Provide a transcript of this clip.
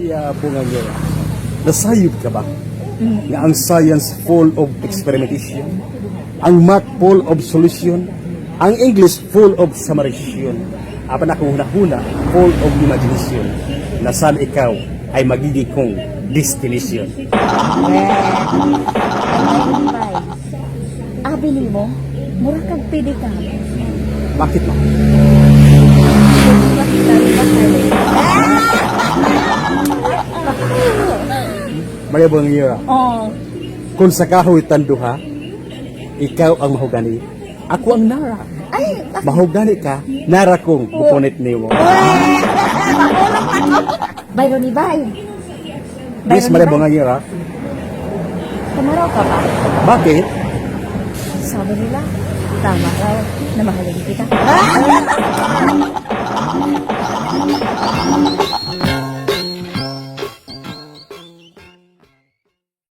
Maria Bungangera, nasayod ka ba nga ang science full of experimentation, ang math full of solution, ang English full of summarization, apan akong hunahuna full of imagination, na saan ikaw ay magiging kong destination? Bay, abi nimo, mura kag pedicab. Bakit ma? Bakit ba, Harley? Maria Bungangera, Oh. kung sa kahoy tanduha, ikaw ang mahogani, ako ang nara. Ay, Mahogani ka, nara kong mupunit nimo. Bay Ronnie, bay. Yes, Maria Bungangera. Tumaraw ka ba? Bakit? Sabi nila, tama raw na mahalin kita.